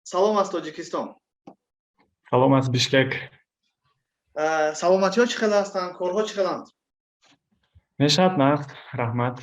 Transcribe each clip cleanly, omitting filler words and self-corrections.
Салом аз Тоҷикистон. Салом аз Бишкек. Саломатиҳо чӣ хел ҳастанд, корҳо чӣ хеланд? Мешавад, нағз, раҳмат.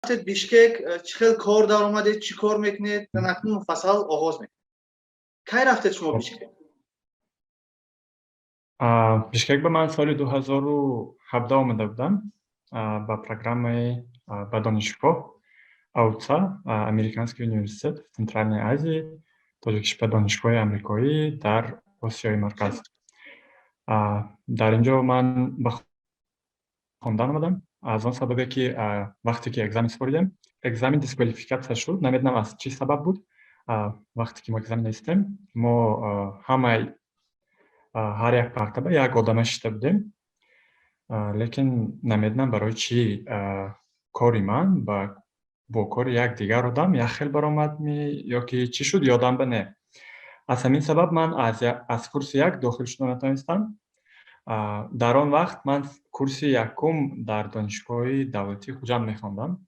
Бишкек, чӣ хел кор даромадед, чӣ кор мекунед? Акнун муфассал оғоз мекунед. Кай рафтед шумо Бишкек? Бишкек ба ман соли 2017 омада будам ба программаи ба донишгоҳ АУЦА, Американский университет в Центральной Азии, тоҷикиш ба донишгоҳи амрикоӣ дар Осиёи Марказ. Дар ин ҷо ман ба хондан омадам, аз он сабабе ки вақте ки экзамен супоридем, экзамен дисквалификатсия шуд. Намедонам, аз чӣ сабаб буд. Вақте ки мо экзамен навистем, мо ҳамаи ҳар як партаба як одама шита будем, лекин намедонам, барои чӣ кори ман бо кори як дигар одам як хел баромадми ё ки чӣ шуд, ёдам ба не. Аз ҳамин сабаб ман аз курси як дохил шуда натавонистам. Дар он вақт ман курси якум дар Донишгоҳи давлатии Хуҷанд мехондам,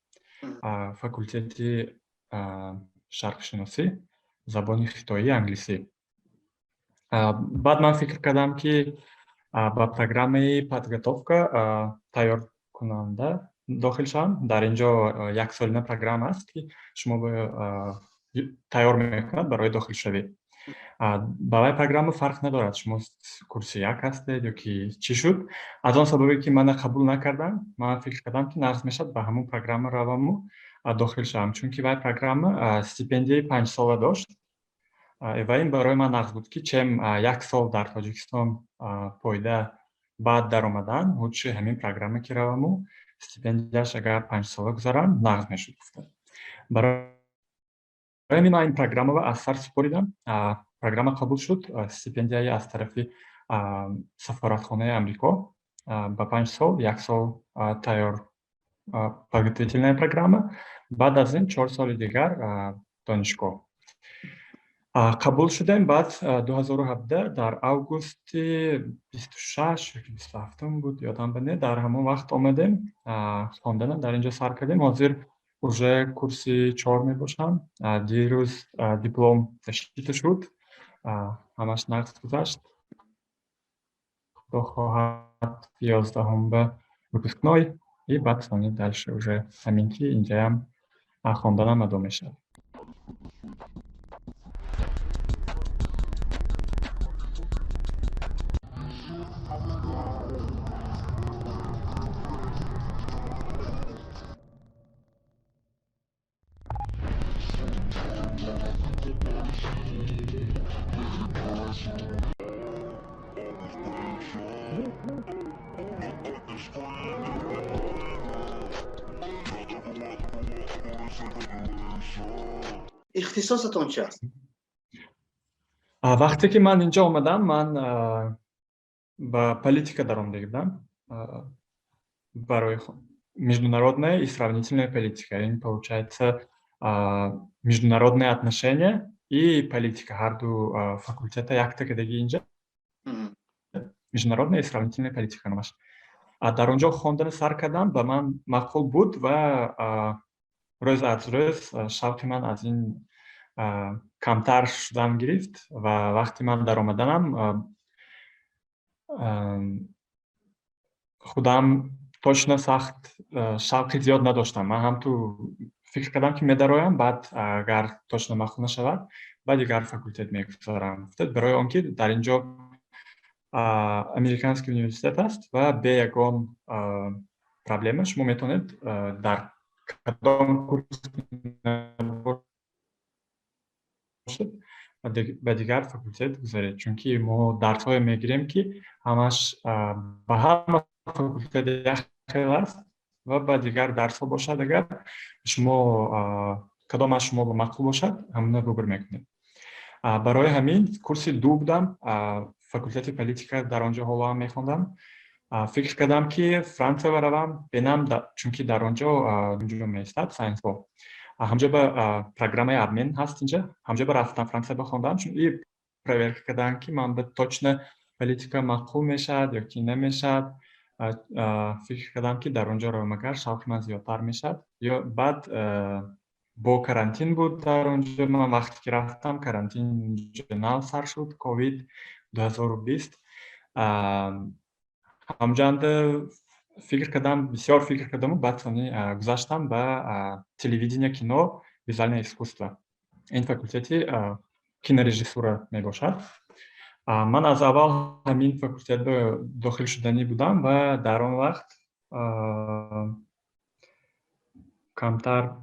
факултети шарқшиносӣ, забони хитоӣ, англисӣ. Баъд ман фикр кардам, ки ба программаи подготовка, тайёркунанда, дохил шавам. Дар ин ҷо яксолина программа аст, ки шумо тайёр мекунад барои дохилшавӣ ба вай программа. Фарқ надорад, шумо курси як ҳастед ё ки чӣ шуд. Аз он сабабе ки мана қабул накардам, ман фикр кардам, ки нағз мешавад ба ҳамон программа раваму дохил шавам, чунки вай программа стипендияи 5-сола дошт ва ин барои ман нағз буд, ки чем як сол дар Тоҷикистон пойда баъд даромадан, лучше ҳамин программа ки раваму стипендияш агар 5-сола гузарам, нағз мешуд гуфта. Барои ҳамин ман ин программаро аз сар супоридам. Программа қабул шуд, стипендияи аз тарафи сафоратхонаи Амрико ба 5 сол, як сол тайёр, подготовительная программа, баъд аз ин 4 соли дигар донишгоҳ. Қабул шудем. Баъд 2017 дар августи 26 ёки 27-ум буд, ёдам ба не, дар ҳамон вақт омадем, хондана дар ин ҷо сар кардем. Ҳозир уже курси чор мебошам. Дирӯз диплом защита шуд, ҳамаш нағз гузашт. Худо хоҳад, 11-ҳум ба выпускной и баъд сони дальше уже ҳамин ки инҷаям хонданам адо мешавад. Ихтисосатон чи аст? Вақте ки ман инҷо омадам, ман ба политика даромада будам, барои международная и сравнительная политика. Ин получается международные отношения и политика, ҳарду факултета якта кадаги инҷа, международная и сравнительная политика номаш. Дар он ҷо хондана сар кардам, ба ман маъқул буд ва рӯз аз рӯз шавқи ман аз ин камтар шудан гирифт. Ва вақти ман даромаданам, худам точно сахт шавқи зиёд надоштам. Ман ҳам ту фикр кардам, ки медароям, баъд агар точно маъқул нашавад, ба дигар факултет мегузарам. Барои он ки дар ин ҷо американский университет аст ва бе ягон проблема, шумо метавонед дар кадом курс бошед, ба дигар факултет гузаред, чунки мо дарсҳое мегирем, ки ҳамаш ба ҳама факултет як хел аст ва ба дигар дарсҳо бошад, агар шумо кадом аз шумо маъқул бошад, ҳамона выбор мекунед. Барои ҳамин курси ду будам, факултети политика, дар он ҷо ҳоло ҳам мехондам. Фикр кардам, ки Франсия баравам, бинам, чунки дар он ҷо меистад Sciences Po, ҳамҷо ба программаи обмен ҳаст инҷа. Ҳамҷо ба рафтам, Франсия бихондам, чун и проверка кардам, ки ман ба точно политика маъқул мешавад ё ки намешавад. Фикр кардам, ки дар он ҷо равам, агар шавқи ман зиёдтар мешавад. Ё баъд бо карантин буд дар он ҷо. Ман вақте ки рафтам, карантин нав сар шуд, ковид 2020. Ҳамҷанда фикр кардам, бисёр фикр кардаму баъд сони гузаштам ба телевидение, кино, визуальное искусство. Ин факултети кинорежиссура мебошад. Ман аз аввал ҳамин факултет ба дохил шуданӣ будам ва дар он вақт камтар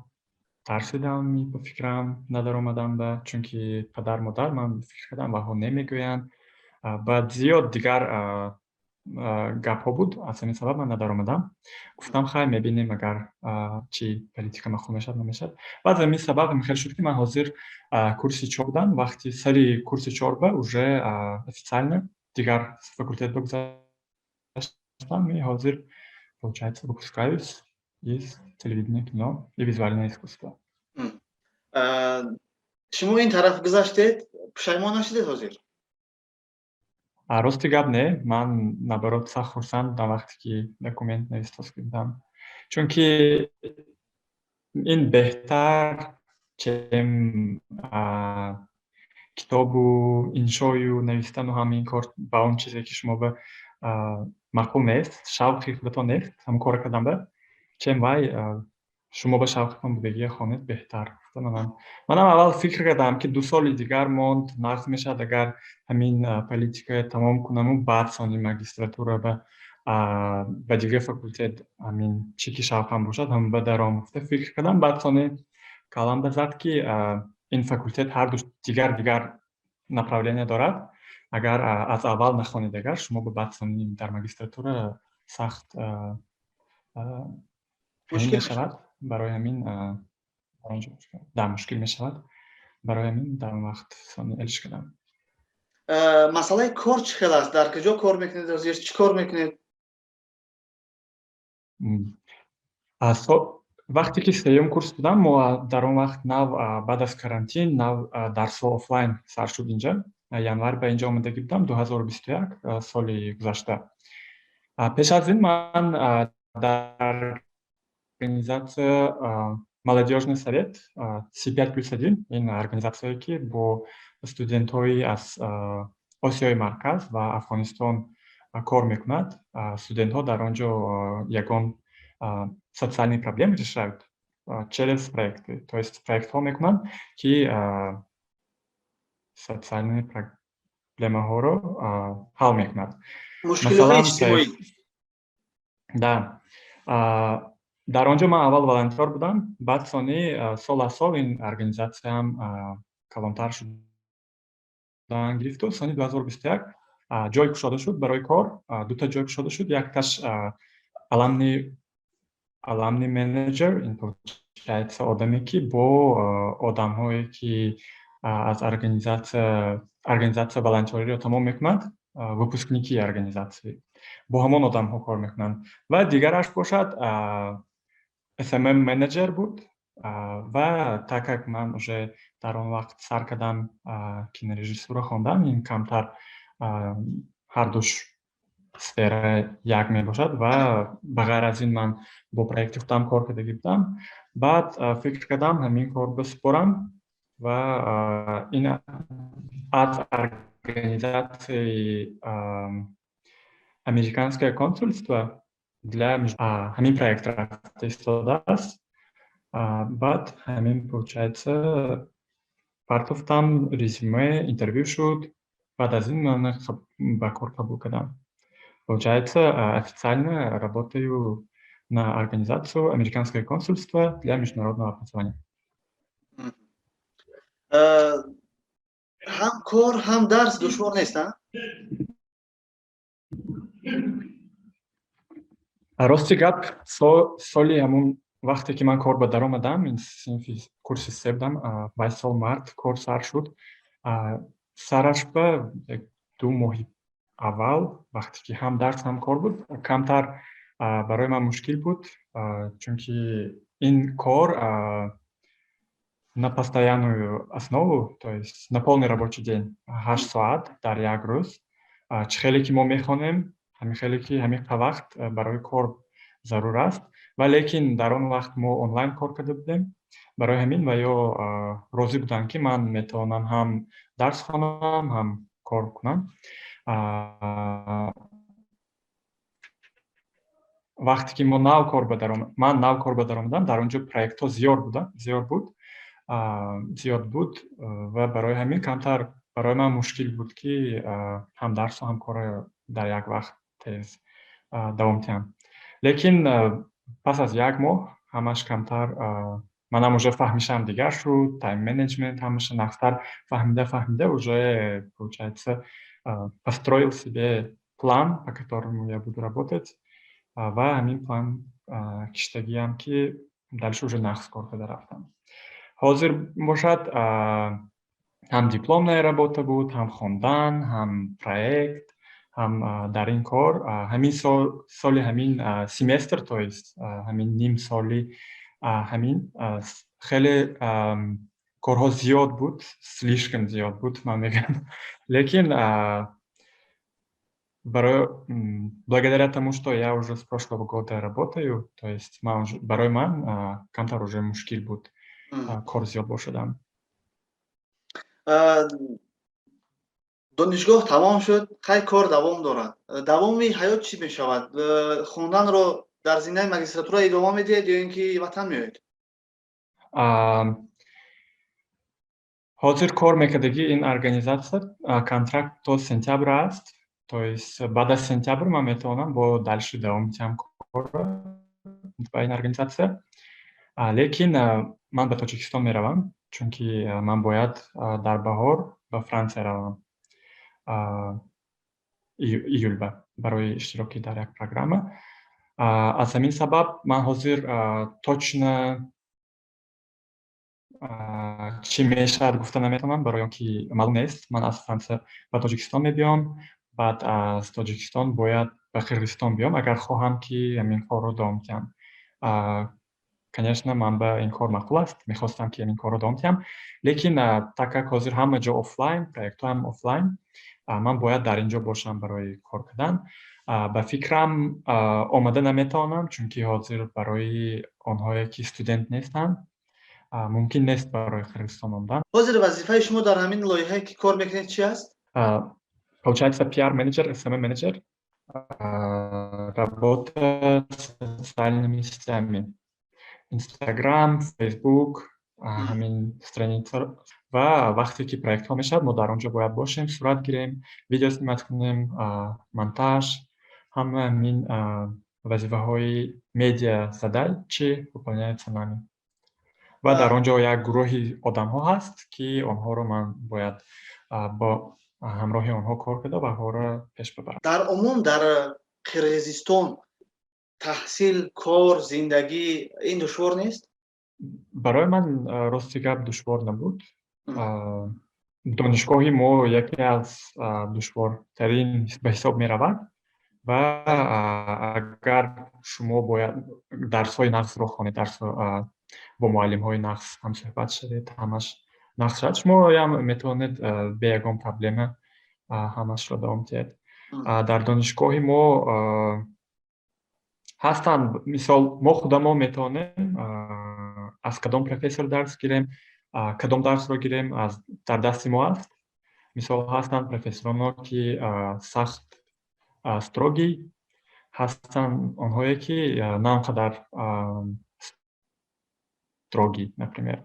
тарсидам, ба фикрам надаромадам ба, чунки падар модар, ман фикр кардам, ваҳо намегӯянд. Баъд зиёд дигар гапҳо буд, аз ҳамин сабаб ман надаромадам. Гуфтам, хай, мебинем, агар чи политика маъқул мешавад, намешавад. Баъд ҳамин сабаб хел шуд, ки ман ҳозир курси чор будам. Вақти сари курси чорба уже официально дигар факултет гузаштам и ҳозир, получается, выпускаюсь из телевидения, кино и визуальное искусство. Шумо ин тараф гузаштед, пушаймон нашудед ҳозир? Рости гап, не. Ман, наоборот, сахт хурсанд будам, вақте ки документ нависта будам, чунки ин беҳтар, чем китобу иншою навистану ҳамин кор ба он чизе, ки шумо ба маъқул нест, шавқи худатон нест, ҳамон корро кардан ба, чем вай шумо ба шавқатон будагия хонед беҳтар. Манам аввал фикр кардам, ки 2 соли дигар монд, нағз мешавад, агар ҳамин политика тамом кунаму баъд сони магистратура ба дигар факултет, ҳамин чӣ ки шавқам бошад, ҳамон ба даром гуфта фикр кардам. Баъд сони калам ба зад, ки ин факултет ҳарду дигар дигар направление дорад. Агар аз аввал нахонед, агар шумо ба баъд сони дар магистратура сахт мешавад. Барои ҳамин да мушкил мешавад. Барои ҳамин дар он вақт сони элиш кардам. Масъалаи кор чӣ хел аст? Дар куҷо кор мекунед ҳозир, чӣ кор мекунед? Вақте ки сеюм курс будам, мо дар он вақт нав баъд аз карантин нав дарсҳо офлайн сар шуд инҷа. Январ ба инҷо омадагӣ будам, 2021, соли гузашта. Пеш аз ин ман дар организация Молодежный совет C5+1, ин организатсияе, ки бо студентҳои аз Осиёи Марказ ва Афғонистон кор мекунад. Студентҳо дар он ҷо ягон социальные проблемы решают через проекты, то есть проектҳо мекунанд, ки социальные проблемаҳоро ҳал мекунад. Мушкилиҳои иҷтимоӣ. Да, дар он ҷо ман аввал волонтёр будам. Баъд сони сол аз сол ин организатсияам калонтар шудан гирифту соли 2021 ҷой кушода шуд барои кор. Дута ҷой кушода шуд: якташ alumni manager, ин, получается, одаме, ки бо одамҳое, ки аз организатсия волонтёриро тамом мекунад, выпускники организатсия, бо ҳамон одамҳо кор мекунанд, ва дигараш бошад SMM менеҷер буд. Ва так как ман уже дар он вақт сар кардам кинорежиссура хондан, ин камтар ҳардуш сфера як мебошад ва ба ғайр аз ин ман бо проекти худам кор кардагӣ будам. Баъд фикр кардам, ҳамин кор бисупорам ва ин аз организатсияи Американское консульство для ҳамин проект рафта истодааст. Баъд ҳамин, получается, партофтам резюме, интервю шуд, баъд аз ин ман ба кор қабул кардам. Получается, официально работаю. На организацию Американское консульство для международного образования. Ҳам кор, ҳам дарс душвор нест, а? Рости гап, соли ҳамун вақте ки ман кор ба даромадам, ин синфи курси се будам, вай сол март кор сар шуд. Сараш ба 2 моҳи аввал, вақте ки ҳам дарс, ҳам кор буд, камтар барои ман мушкил буд, чунки ин кор на постоянную основу, то есть на полный рабочий день, 8 соат дар як рӯз. Чӣ хеле ки мо мехонем, ҳамин хеле ки ҳамин вақт барои кор зарур аст. Ва лекин дар он вақт мо онлайн кор карда будем, барои ҳамин ва ё розӣ буданд, ки ман метавонам ҳам дарс хонам, ҳам кор кунам. Вақте ки мо нав кор ба ман нав кор ба даромадам, дар он ҷо проектҳо зиёд буда, зиёд буд ва барои ҳамин камтар барои ман мушкил буд, ки ҳам дарсу, ҳам корро дар як вақт тез давом диҳам. Лекин пас аз як моҳ ҳамаш камтар манам уже фаҳмишам дигар шуд, тайм-менеҷмент ҳамаша нағзтар фаҳмида фаҳмида уже, получается, построил себе план, по которому я буду работать, ва ҳамин план киштагиам, ки дальше уже нағз кор карда рафтам. Ҳозир бошад, ҳам дипломная работа буд, ҳам хондан, ҳам проект, ҳам дар ин кор. Ҳамин сол, соли ҳамин семестр, то есть ҳамин ним соли ҳамин хеле корҳо зиёд буд, слишком зиёд буд, ман мегӯям. Лекин барои благодаря тому, что я уже с прошлого года работаю, то есть ман барои ман камтар уже мушкил буд, кор зиёд бошадам. Донишгоҳ тамом шуд, хай, кор давом дорад. Давоми ҳаёт чӣ мешавад? Хонданро дар зинаи магистратура идома медиҳед ё ин ки ватан меоед? Ҳозир кор мекардагӣ ин организатсия контракт то сентябр аст, то есть баъд аз сентябр ман метавонам бо дальше давом диҳам корро ба ин организатсия. Лекин ман ба Тоҷикистон меравам, чунки ман бояд дар баҳор ба Франсия равам, июлба, барои иштирокӣ дар як программа. Аз ҳамин сабаб ман ҳозир точно чӣ мешавад гуфта наметавонам, барои он ки маълум нест. Ман аз Франсия ба Тоҷикистон мебиём, баъд аз Тоҷикистон бояд ба Қирғизистон биём, агар хоҳам, ки ҳамин корро давом диҳам. Конечно, ман ба ин кор маъқул аст, мехостам, ки ҳамин корро давом диҳам, лекин так как ҳозир ҳама ҷо офлайн, проектҳо ҳам офлайн, ман бояд дар ин ҷо бошам барои кор кардан. Ба фикрам, омада наметавонам, чунки ҳозир барои онҳое, ки студент нестанд, мумкин нест барои Қирғизистон омадан. Ҳозир вазифаи шумо дар ҳамин лоиҳае, ки кор мекунед, чи аст? Получается, пиар менеҷер, СММ менеҷер, работа с социальными сетями, Инстаграм, Фейсбук, ҳамин страница. Ва вақте ки проектҳо мешавад, мо дар он ҷо бояд бошем, сурат гирем, видео снимать кунем, монтаж, ҳама ҳамин вазифаҳои медиа задачи выполняются нами. Ва дар он ҷо як гурӯҳи одамҳо ҳаст, ки онҳоро ман бояд бо ҳамроҳи онҳо кор карда ва онҳоро пеш бибарам. Дар умум дар Қирғизистон таҳсил, кор, зиндагӣ ин душвор нест? Барои ман, рости гап, душвор набуд. Донишгоҳи мо яке аз душвортарин ба ҳисоб меравад ва агар шумо бояд дарсҳои нағзро хонед, дарс бо муаллимҳои нағз ҳамсӯҳбат шавед, ҳамаш нағз шавад, шумоям метавонед бе ягон проблема ҳамашро давом диҳед. Дар донишгоҳи мо ҳастанд, мисол, мо худамон метавонем аз кадом профессор дарс гирем, кадом дарсро гирем, дар дасти мо аст. Мисол, ҳастанд профессороно, ки сахт строгий ҳастанд, онҳое, ки на он қадар строгий, например.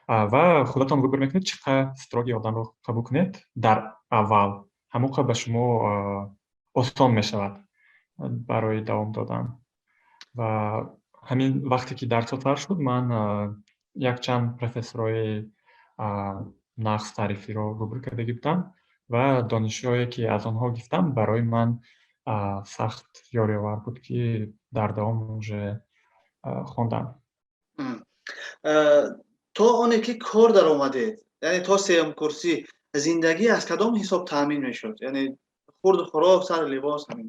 Ва худатон выбор мекунед, чӣ қадр строгий одамро қабул кунед. Дар аввал ҳамон қадр ба шумо осон мешавад барои давом додан. Ва ҳамин вақте ки дарсҳо сар шуд, ман якчанд профессорҳои нағз таърифиро рӯбарӯ кардагӣ будам ва донишҳое, ки аз онҳо гирифтам, барои ман сахт ёриовар буд, ки дар давом уже хондам. То оне ки кор даромадед, яъне то сеюм курсӣ, зиндагӣ аз кадом ҳисоб таъмин мешуд? Яъне хурду хӯрок, сару либос, ҳамин.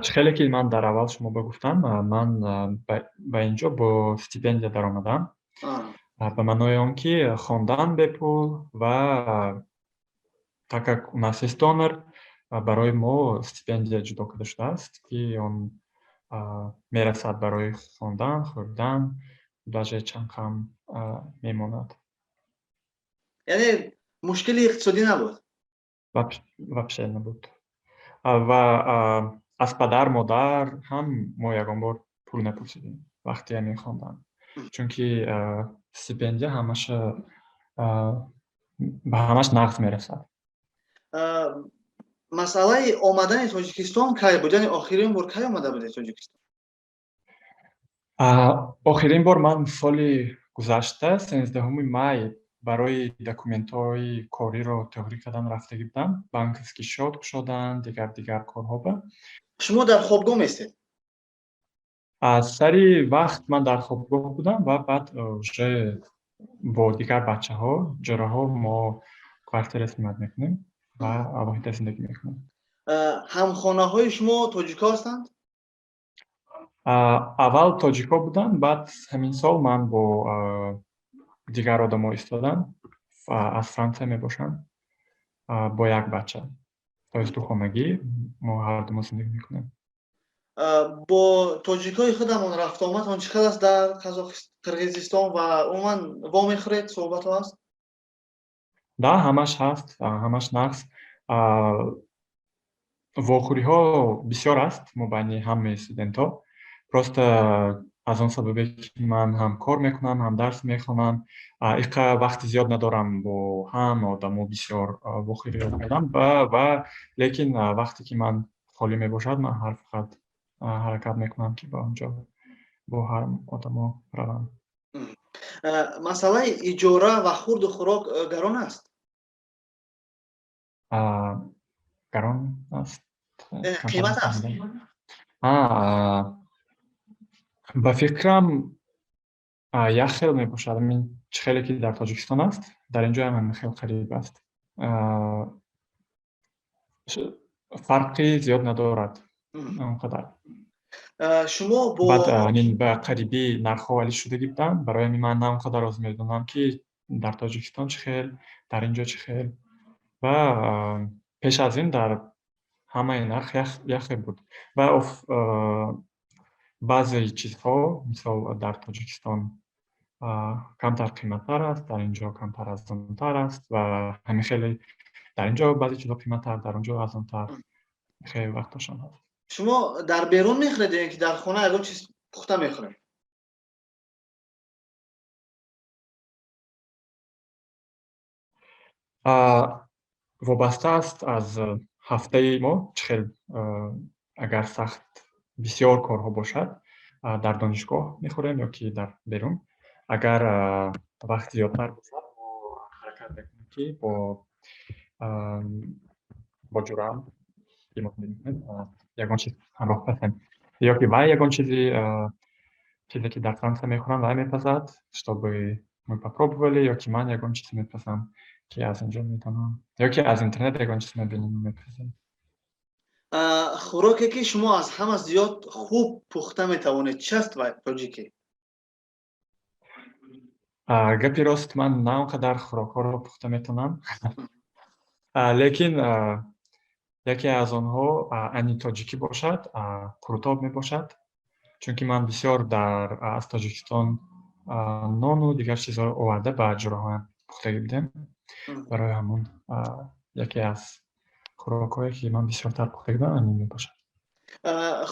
Чӣ хеле ки ман дар аввал шумо ба гуфтам, ман ба инҷо бо стипендия даромадам. Ба маънои он ки хондан бепул ва так как у нас есть донор, барои мо стипендия ҷудо карда шудааст, ки он мерасад барои хондан, хӯрдан, даже чанд кам мемонад. Яъне мушкили иқтисодӣ набуд? Вообще набуд. Ва аз падар модар ҳам мо ягон бор пул напурсидем вақти ҳамин хондан, чунки стипендия ҳамаша ба ҳамаш нағз мерасад. Масъалаи омадани Тоҷикистон кай буд? Яъне охирин бор кай омада будед Тоҷикистон? Охирин бор ман соли гузашта 13 май барои документҳои кориро тӯғрӣ кардан рафтагӣ будам, банковский счёт кушодан, дигар дигар корҳоба. Шумо дар хобгоҳ местед? Аз сари вақт ман дар хобгоҳ будам ва баъд уже бо дигар бачаҳо, ҷораҳо мо квартира снимать мекунем ва алоҳида зиндагӣ мекунем. Ҳамхонаҳои шумо тоҷикҳо ҳастанд? Аввал тоҷикҳо буданд, баъд ҳамин сол ман бо дигар одамо истодам, аз Франсия мебошанд, бо як бача, то есть духонагӣ мо ҳардумо зиндагӣ мекунем. Бо тоҷикҳои худамон рафтуомадтон чӣ қадр аст дар Қирғизистон ва умуман вомехӯред, суҳбатҳо ҳаст? Да, ҳамаш ҳаст, ҳамаш нағз. Вохӯриҳо бисёр аст мобайни ҳамаи студентҳо. Просто аз он сабабе ки ман ҳам кор мекунам, ҳам дарс мехонам, иқа вақти зиёд надорам бо ҳама одамо бисёр вохӯриҳо кардан ва лекин вақте ки ман холӣ мебошад, ман ҳар фақат ҳаракат мекунам, ки ба онҷо бо ҳар одамо равам. Масъалаи иҷора ва хурду хӯрок гарон аст? Гарон аст. Қимат аст? Ба фикрам, як хел мебошад. Ҳамин чӣ хеле ки дар Тоҷикистон аст, дар ин ҷо ҳам ҳамин хел қариб аст. Фарқи зиёд надорад он қадар. Шумо бо Баъд ҳамин ба қарибӣ нархҳо валӣ шудагӣ буданд, барои ҳамин ман на он қадар роз медонам, ки дар Тоҷикистон чӣ хел, дар ин ҷо чӣ хел. Ва пеш аз ин дар ҳамаи нарх як хел буд. Ва баъзе чизҳо, мисол, дар Тоҷикистон камтар қиматтар аст, дар ин ҷо камтар арзонтар аст ва ҳамин хеле дар ин ҷо баъзе чизҳо қиматтар, дар он ҷо арзонтар. Хеле вақтошон ҳаст. Шумо дар берун мехӯред ё ин ки дар хона ягон чиз пухта мехӯред? Вобаста аст аз ҳафтаи мо, чӣ хел, агар сахт бисёр корҳо бошад, дар донишгоҳ мехӯрем ё ки дар берун. Агар вақт зиёдтар бошад, мо ҳаракат мекунем, ки бо ҷурам ки мо мекунем, ягон чиз ҳамроҳ пазем. Ё ки вай ягон чизе ки дар Франция мехӯрам, вай мепазад, чтобы мы попробовали, ё ки ман ягон чизе мепазам, ки аз инҷо медонам, ё ки аз интернет ягон чиз мебинем, мепазем. Хӯроке ки шумо аз ҳама зиёд хуб пухта метавонед, чи аст ва тоҷикӣ? Гапи рост, ман на он қадар хӯрокҳоро пухта метавонам, лекин яке аз онҳо ани тоҷикӣ бошад, қурутоб мебошад, чунки ман бисёр аз Тоҷикистон нону дигар чизҳоро оварда ба ҷураҳоям пухтагӣ будем. Барои ҳамон яке аз хӯрокҳое ки ман бисёртар пухта будам, ҳамин мебошад.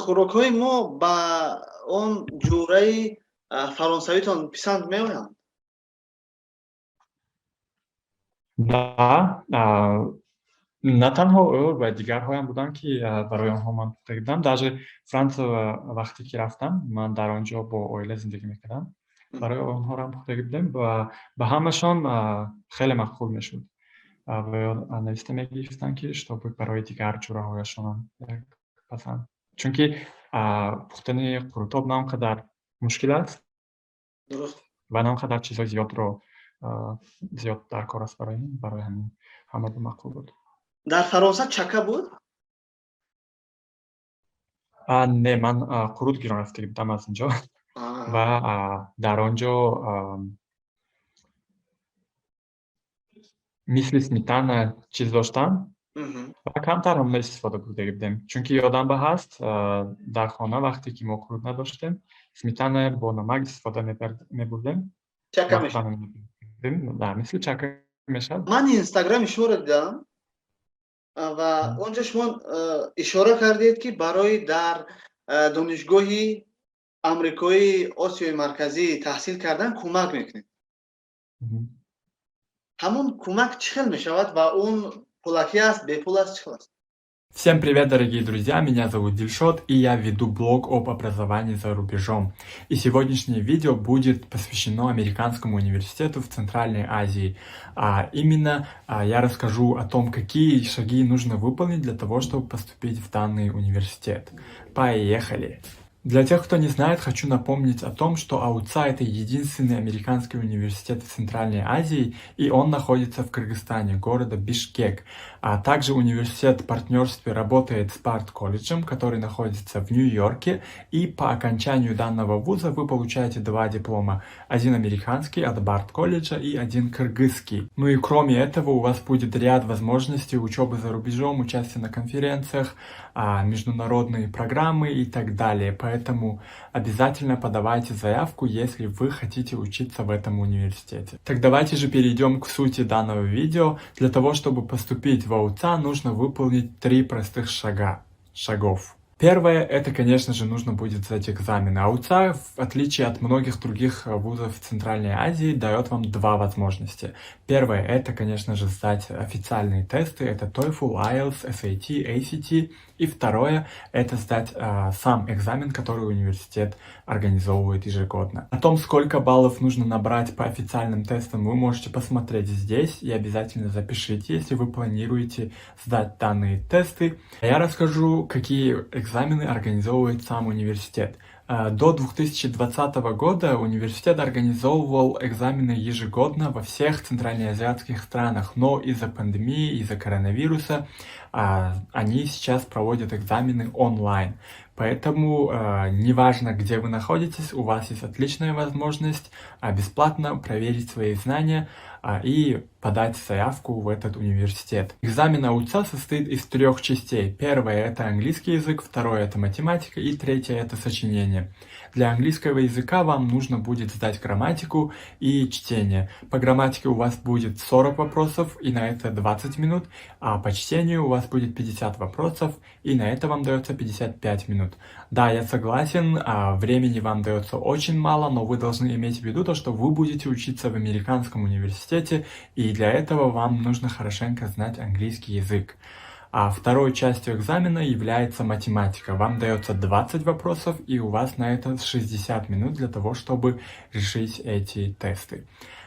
Хӯрокҳои мо ба он ҷураи фаронсавитон писанд меоянд? Да, На танҳо ӯ, ва дигарҳоям буданд, ки барои онҳо ман пухта будам. Даже Франция вақте ки рафтам, ман дар он ҷо бо оила зиндагӣ мекардам. Барои онҳоам пухта будем ва ба ҳамашон хеле маъқул мешуд. Ва нависта мегирифтанд, ки чтобы барои дигар ҷӯраҳояшонам пазанд. Чунки пухтани қурутоб на он қадар мушкил аст ва на он қадар чизҳои зиёдро зиёд дар кор аст барои ин, барои ҳамин ҳама ба маъқул буд. Дар Фаронса чака буд? Не, ман қурут гирон рафта будам аз инҷо ва дар он ҷо мисли сметана чиз доштам ва камтар ҳам истифода бурда будем. Чунки ёдам ба ҳаст, дар хона вақте ки мо қурут надоштем, сметана бо намак истифода мебурдем. Чака мешуд. Да, мисли чака мешавад. Ман инстаграми шуморо дидам ва он ҷо шумо ишора кардед, ки барои дар донишгоҳи амрикоии Осиёи Марказӣ таҳсил кардан кӯмак мекунед. Ҳамон кӯмак чӣ хел мешавад ва он пулакӣ аст, бепул аст, чӣ хел аст? Всем привет, дорогие друзья, меня зовут Дильшод, и я веду блог об образовании за рубежом. И сегодняшнее видео будет посвящено американскому университету в Центральной Азии. А именно я расскажу о том, какие шаги нужно выполнить для того, чтобы поступить в данный университет. Поехали! Для тех, кто не знает, хочу напомнить о том, что АУЦА — это единственный американский университет в Центральной Азии, и он находится в Кыргызстане, города Бишкек. А также университет в партнерстве работает с Бард-колледжем, который находится в Нью-Йорке, и по окончанию данного вуза вы получаете два диплома. Один американский от Бард-колледжа и один кыргызский. Ну и кроме этого у вас будет ряд возможностей учебы за рубежом, участия на конференциях, международные программы и так далее. Поэтому обязательно подавайте заявку, если вы хотите учиться в этом университете. Так давайте же перейдем к сути данного видео. Для того, чтобы поступить в АУЦА, нужно выполнить три простых шагов. Первое, это, конечно же, нужно будет сдать экзамены. АУЦА, в отличие от многих других вузов в Центральной Азии, дает вам два возможности. Первое, это, конечно же, сдать официальные тесты, это TOEFL, IELTS, SAT, ACT. И второе, это сдать сам экзамен, который университет организовывает ежегодно. О том, сколько баллов нужно набрать по официальным тестам, вы можете посмотреть здесь и обязательно запишите, если вы планируете сдать данные тесты. Я расскажу, какие экзамены организовывает сам университет. До 2020 года университет организовывал экзамены ежегодно во всех центральноазиатских странах, но из-за пандемии, из-за коронавируса они сейчас проводят экзамены онлайн. Поэтому неважно, где вы находитесь, у вас есть отличная возможность бесплатно проверить свои знания и подать заявку в этот университет. Экзамен АУЦА состоит из трех частей. Первое — это английский язык, второе — это математика и третье — это сочинение. Для английского языка вам нужно будет сдать грамматику и чтение. По грамматике у вас будет 40 вопросов и на это 20 минут, а по чтению у вас будет 50 вопросов и на это вам дается 55 минут. Да, я согласен, времени вам дается очень мало, но вы должны иметь в виду то, что вы будете учиться в американском университете, и для этого вам нужно хорошенько знать английский язык. А второй частью экзамена является математика. Вам дается 20 вопросов, и у вас на это 60 минут для того, чтобы решить эти тесты.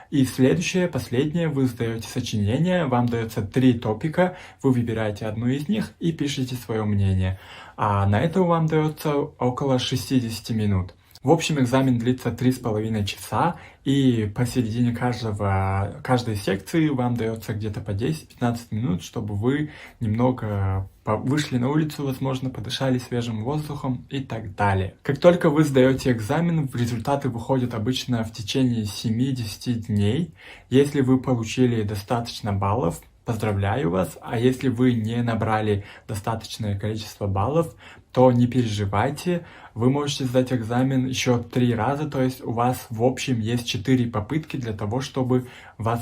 И следующее, последнее, вы сдаете сочинение, вам дается 3 топика, вы выбираете одну из них и пишете свое мнение. А на это вам дается около 60 минут. В общем, экзамен длится 3,5 часа, и посередине каждой секции вам дается где-то по 10-15 минут, чтобы вы немного вышли на улицу, возможно, подышали свежим воздухом и так далее. Как только вы сдаете экзамен, результаты выходят обычно в течение 7-10 дней. Если вы получили достаточно баллов, поздравляю вас, а если вы не набрали достаточное количество баллов, то не переживайте, Вы можете сдать экзамен еще три раза, то есть у вас в общем есть четыре попытки для того, чтобы вас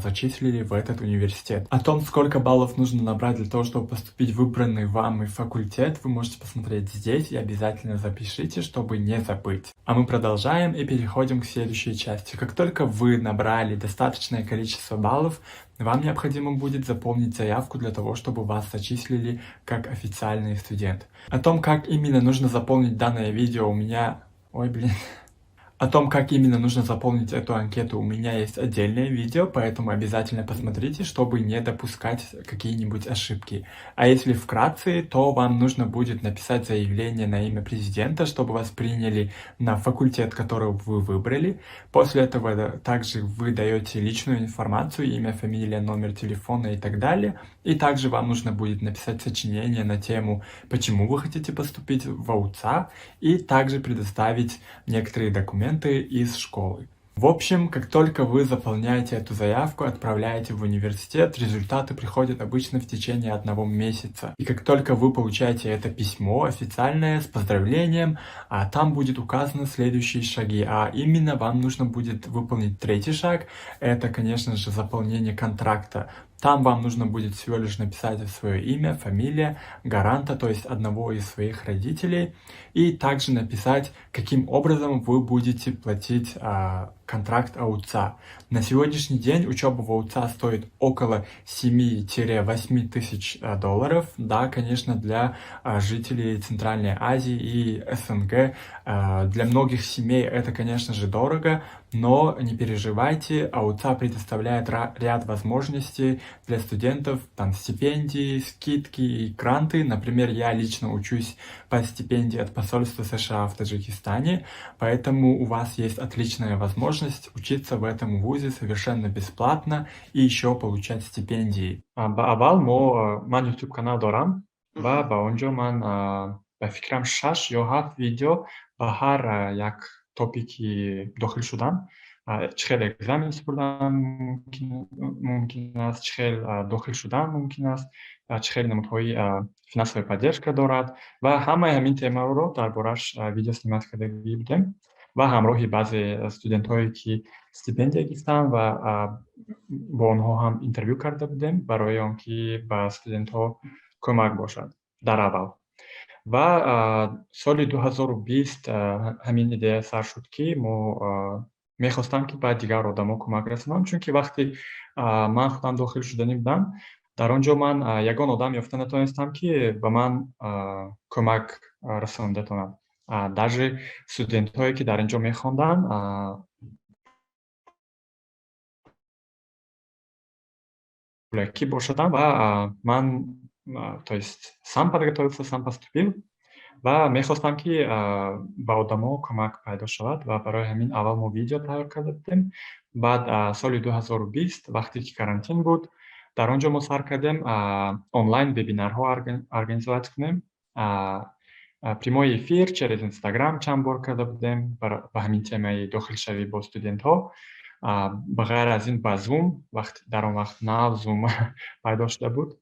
зачислили в этот университет. О том, сколько баллов нужно набрать для того, чтобы поступить в выбранный вами факультет, вы можете посмотреть здесь и обязательно запишите, чтобы не забыть. А мы продолжаем и переходим к следующей части. Как только вы набрали достаточное количество баллов, вам необходимо будет заполнить заявку для того, чтобы вас зачислили как официальный студент. О том, как именно нужно заполнить данное видео, у меня. Ой, блин. О том, как именно нужно заполнить эту анкету, у меня есть отдельное видео, поэтому обязательно посмотрите, чтобы не допускать какие-нибудь ошибки. А если вкратце, то вам нужно будет написать заявление на имя президента, чтобы вас приняли на факультет, который вы выбрали. После этого также вы даете личную информацию, имя, фамилия, номер телефона и так далее. И также вам нужно будет написать сочинение на тему, почему вы хотите поступить в АУЦА, и также предоставить некоторые документы из школы. В общем, как только вы заполняете эту заявку, отправляете в университет, результаты приходят обычно в течение одного месяца. И как только вы получаете это письмо официальное с поздравлением, там будет указаны следующие шаги. А именно, вам нужно будет выполнить третий шаг, это, конечно же, заполнение контракта. Там вам нужно будет всего лишь написать свое имя, фамилия, гаранта, то есть одного из своих родителей, и также написать, каким образом вы будете платить контракт АУЦА. На сегодняшний день учеба в АУЦА стоит около 7-8 тысяч долларов. Да, конечно, для жителей Центральной Азии и СНГ, для многих семей это, конечно же, дорого, но не переживайте, АУЦА предоставляет ряд возможностей для студентов, там стипендии, скидки и гранты. Например, я лично учусь по стипендии от посольства США в Таджикистане, поэтому у вас есть отличная возможность учиться в этом вузе совершенно бесплатно и еще получать стипендии. Ба аввал мо ман YouTube канал дорам ва ба он ҷо ман, ба фикрам, шаш ё ҳафт видео ба ҳар як топики дохил шудам: чӣ хел экзамен супурдан мумкин аст, чӣ хел дохил шудан мумкин аст, чӣ хел намудҳои финансовая поддержка дорад ва ҳамаи ҳамин темаро дар борааш видео снимать кардагӣ будем ва ҳамроҳи баъзе студентҳое, ки стипендия гирифтанд, ва бо онҳо ҳам интервю карда будем, барои он ки ба студентҳо кӯмак бошад дар аввал. Ва соли 2020 ҳамин идея сар шуд, ки мо мехостам, ки ба дигар одамо кӯмак расонам, чунки вақте ман худам дохил шуданӣ будам, дар он ҷо ман ягон одам ёфта натавонистам, ки ба ман кӯмак расонида тавонад. Даже студентҳое, ки дар ин ҷо мехонданд, пулакӣ бошаданд. Ва ман, то есть, сам подготовился, сам поступил ва мехостам, ки ба одамо кӯмак пайдо шавад. Ва барои ҳамин аввал мо видео тайёр карда будем. Баъд соли 2020, вақте ки карантин буд, дар он ҷо мо сар кардем онлайн вебинарҳо организовать кунем. Прямой эфир через Инстаграм чанд бор карда будем ба ҳамин темаи дохилшавӣ бо студентҳо. Ба ғайр аз ин, ба Zoom, вақт дар он вақт нав Zoom пайдо шуда буд,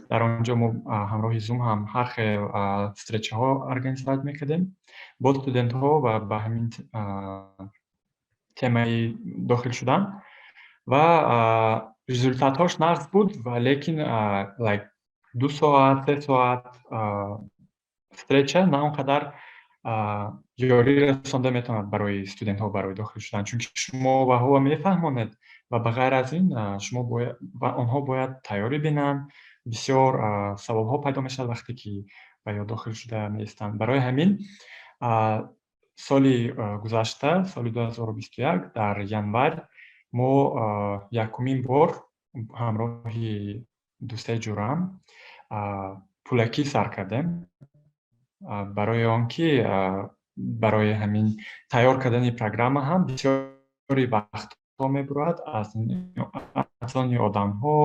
дар он ҷо мо ҳамроҳи Zoom ҳам ҳар хел встречаҳо организовать мекардем бо студентҳо ва ба ҳамин темаи дохил шудан. Ва результатҳош нағз буд, ва лекин like 2 соат, 3 соат встреча на он қадар ёрӣ расонда метавонад барои студентҳо барои дохил шудан, чунки шумо ваҳова мефаҳмонед ва ба ғайр аз ин шумо онҳо бояд тайёрӣ бинанд. Бисёр саволҳо пайдо мешавад, вақте ки ба ё дохил шуда меистанд. Барои ҳамин соли гузашта, соли 2021, дар январ мо якумин бор ҳамроҳи дӯстаи ҷурам пулакӣ сар кардем, барои он ки барои ҳамин тайёр кардани программа ҳам бисёри вақтҳо мебурад аз они одамҳо.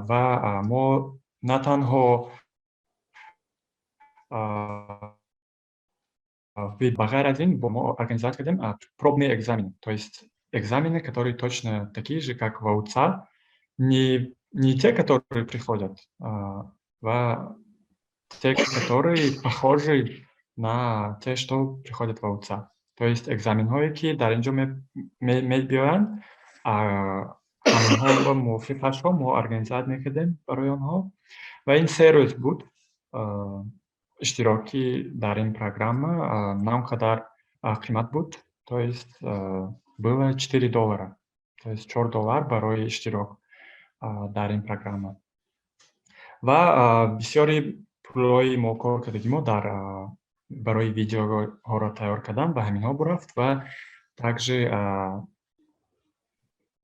Ва мо на танҳо, ба ғайр аз ин, бо мо организовать кардем пробные экзамены, то есть экзамены, которые точно такие же, как в АУЦА, не те, которые приходят, ва те, которые похожи. На те, что приходят в АУЦА. То есть экзаменҳое, ки дар ин ҷо мебиёянд, ҳаминҳоро мувофиқашро мо организовать мекардем барои онҳо. Ва ин 3 рӯз буд. Иштирокӣ дар ин программа на он қадар қимат буд, то есть было 4 доллара, то есть 4 доллар барои иштирок дар ин программа. Ва бисёри пулҳои мо кор кардагӣ мо дар барои видеоҳоро тайёр кардан ба ҳаминҳо бурафт ва также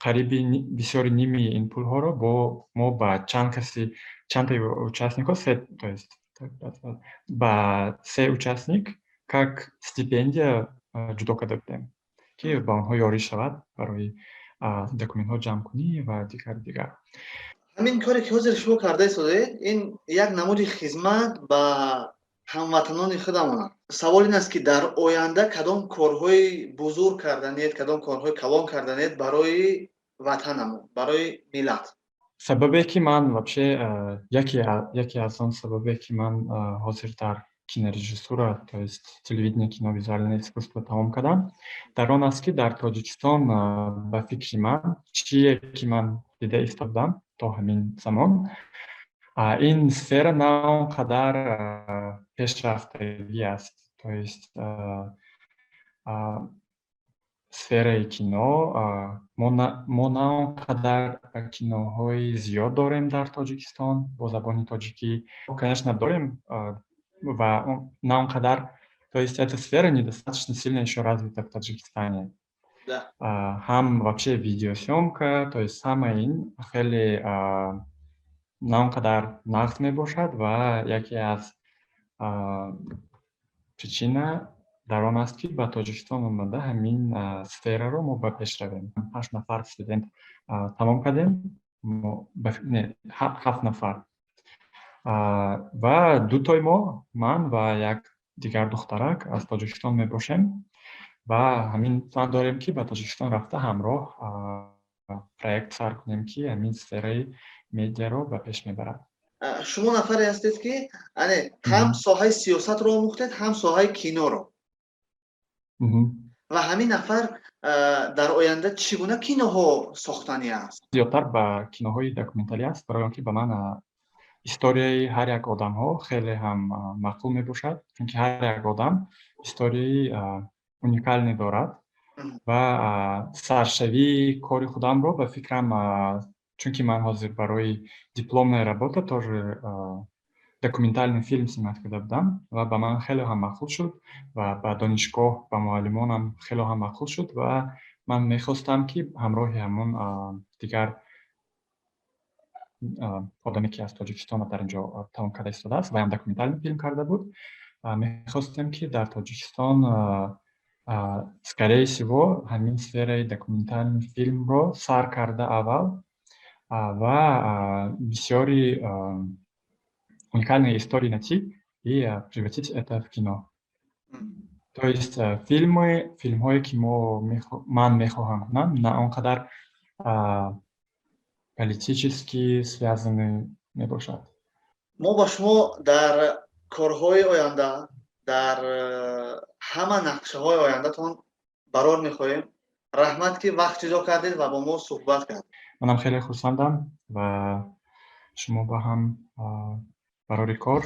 қариби бисёри ними ин пулҳоро бо мо ба чанд каси, чандтаи участникҳо, се, то есть ба се участник как стипендия ҷудо карда будем, ки ба онҳо ёрӣ шавад барои документҳо ҷамъкунӣ ва дигару дигар. Ҳамин коре, ки ҳозир шумо карда истодаед, ин як намуди хизмат ба ҳамватанони худамон. Савол ин аст, ки дар оянда кадом корҳои бузург карданед, кадом корҳои калон карданед барои ватанамон, барои миллат? Сабабе, ки ман вообще, яке аз он сабабе, ки ман ҳозир дар кинорежиссура, то есть телевидение, кино, визуальное искусство тамом кардам, дар он аст, ки дар Тоҷикистон, ба фикри ман, чие ки ман дида истодам то ҳамин замон, ин сфера на он қадар пешрафтагӣ аст. То есть сфераи кино, мо на он қадар киноҳои зиёд дорем дар Тоҷикистон бо забони тоҷикӣ. Конечно, дорем ва на он қадар, то есть эта сфера недостаточно сильно еще развита в Таджикистане. Ҳам вообще видеосъёмка, то есть ҳамаи ин хеле на он қадар нағз мебошад. Ва яке аз причина дар он аст, ки ба Тоҷикистон омада ҳамин сфераро мо ба пеш равем. Ҳашт нафар студент тамом кардем, не, ҳафт нафар, ва дутои мо, ман ва як дигар духтарак, аз Тоҷикистон мебошем ва ҳамин план дорем, ки ба Тоҷикистон рафта, ҳамроҳ проект сар кунем, ки ҳамин сфераи медиаро ба пеш мебарад. Шумо нафаре ҳастед, ки ане ҳам соҳаи сиёсатро омӯхтед, ҳам соҳаи киноро. Ва ҳамин нафар дар оянда чӣ гуна киноҳо сохтанӣ аст? Зиёдтар ба киноҳои документалӣ аст, барои он ки ба ман историяи ҳар як одамҳо хеле ҳам маъқул мебошад, чунки ҳар як одам историяи уникальный дорад. Ва саршавии кори худамро, ба фикрам, чунки ман ҳозир барои дипломная работа тоже документальный фильм снимать карда будам ва ба ман хеле ҳам маъқул шуд ва ба донишгоҳ, ба муаллимонам хеле ҳам маъқул шуд. Ва ман мехостам, ки ҳамроҳи ҳамон дигар одаме, ки аз Тоҷикистон дар ин ҷо тамом карда истодааст, ваям документальный фильм карда буд, мехостем, ки дар Тоҷикистон, скорее всего, ҳамин сфераи документальный фильмро сар карда аввал ва бисёри уникальные истории найти и превратить это в кино. То есть фильмы, филмҳое, ки мо ман мехоҳам кунам, на он қадар политически связаны мебошад. Мо ба шумо дар корҳои оянда, дар ҳама нақшаҳои ояндатон барор мехоҳем. Раҳмат, ки вақт ҷудо кардед ва бо мо суҳбат кардед. Манам хеле хурсандам ва шумо ба ҳам барори кор.